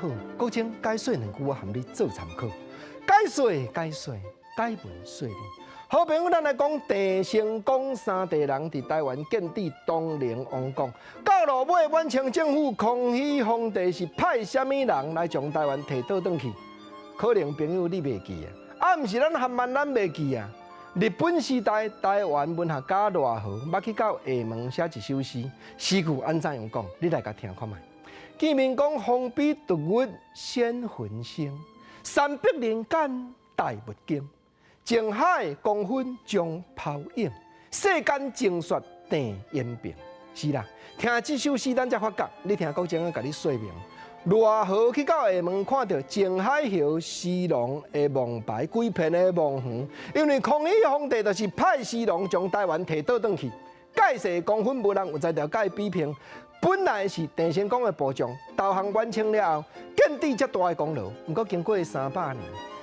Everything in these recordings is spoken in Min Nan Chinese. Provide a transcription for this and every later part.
好，國清解說兩句，我含你做參考。解說解說，解文說理。好朋友，咱來講鄭成功三地人佇臺灣建置東寧王國，到落尾滿清政府康熙皇帝是派啥物人來將臺灣提倒轉去？可能朋友你袂記啊，啊，毋是咱含萬咱袂記啊。日本時代，臺灣文學家賴和捌去到廈門寫一首詩，詩句按怎樣講？你來共聽看覓。見面講風比獨月仙魂聲，山碧人間大物經，靜海光分將拋影，世間情說鄭延平。是啦，聽這首詩，咱才發覺，你聽國正共你說明。賴和去到廈門，看著靜海號徐龍的墓牌，規片的墓園，因為康熙皇帝就是派徐龍將臺灣提倒轉去，蓋世光分無人有才調共伊比拼。本來是鄭成功的部將，投降滿清了後，建置遮大的功勞。毋過經過300年，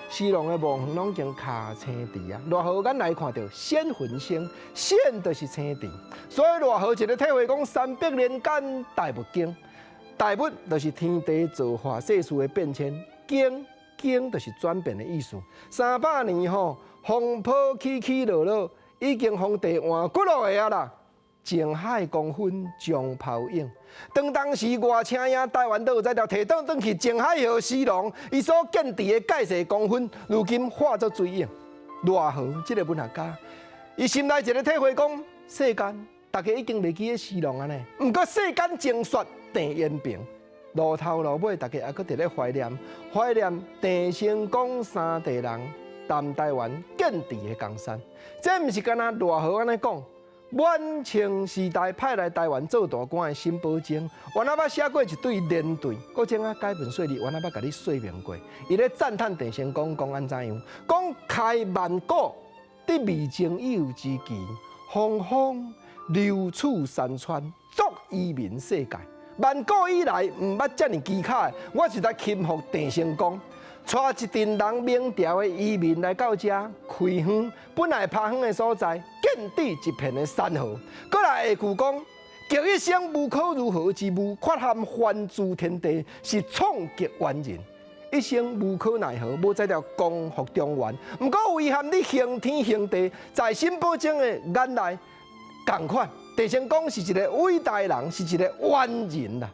徐龍的墓園攏已經跤青池啊！賴和眼內看著仙魂星，仙就是青池，所以賴和一个體會講三百年間大物經。大物就是天地造化世事的變遷，經經就是轉變的意思。300年吼，風波起起落落，已經皇帝換幾落个啊啦。靜海光分將泡影，當當時外請影臺灣都有才調提倒轉去，靜海號徐龍，伊所建置的蓋世光分，如今化作水影。賴和這个文學家，伊心內一个體會講，世間大家已經袂記得徐龍啊呢，毋過世間情說鄭延平，路頭路尾，大家猶閣佇咧懷念懷念鄭成功三地人南臺灣建置的江山。這毋是干焦賴和按呢講，滿清時代派來臺灣做大官的沈葆楨，原來捌寫過一對聯對，國正啊解文說理，原來捌共你說明過。伊咧讚嘆鄭成功講按怎樣？講開萬古得未曾有之奇，風風流處山川，足移民世界。萬古以來毋捌遮爾奇巧的，我實在欽服鄭成功，帶一陣人明朝的移民來到遮開荒，本來拋荒的所在，建置一片的山河。閣來下句講，極一生無可如何之武，缺陷寰諸天地，是創極完人。一生無可奈何，無才調光復中原。毋過遺憾你行天行地，在沈葆楨的眼內仝款。鄭成功是一个偉大人，是一个完人啦。